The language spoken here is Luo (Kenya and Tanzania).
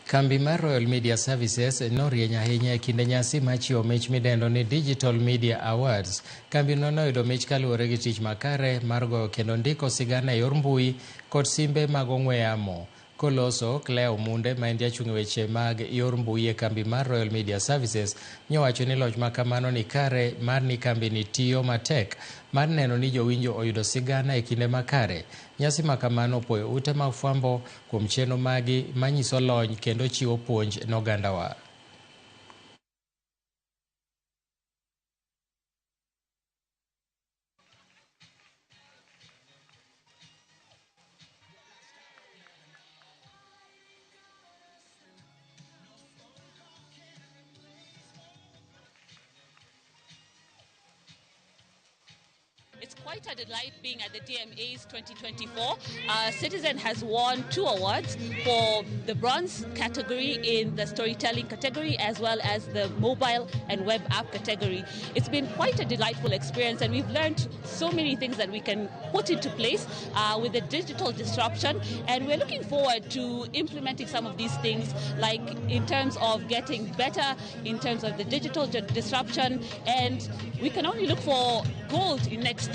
Kambi mar Royal Media Services norieny ahinya e kinde nyasi mar chiwo mich midendo ni Digital Media Awards. Kambino noyudo mich kaluwore gi tich makare mar goyo kendo ndiko sigana e yor mbui kod simbe mag ong'we yamo. Koloso, Claire Omunde ma en jachung' e weche mag yor mbui e kambi mar Royal Media Services nyowacho ni loch ma kamano ni kare mar ni kambi ni tiyo matek mar neno ni jowinjo oyudo sigana e kinde makare. Nyasi ma kamano opoyo ute mag fwambo kuom chenro magi manyiso lony kendo chiwo puonj ne ogandawa. It's quite a delight being at the DMAs 2024. Citizen has won 2 awards for the bronze category in the storytelling category as well as the mobile and web app category. It's been quite a delightful experience, and we've learned so many things that we can put into place with the digital disruption, and we're looking forward to implementing some of these things, like in terms of getting better in terms of the digital disruption, and we can only look for gold in next year.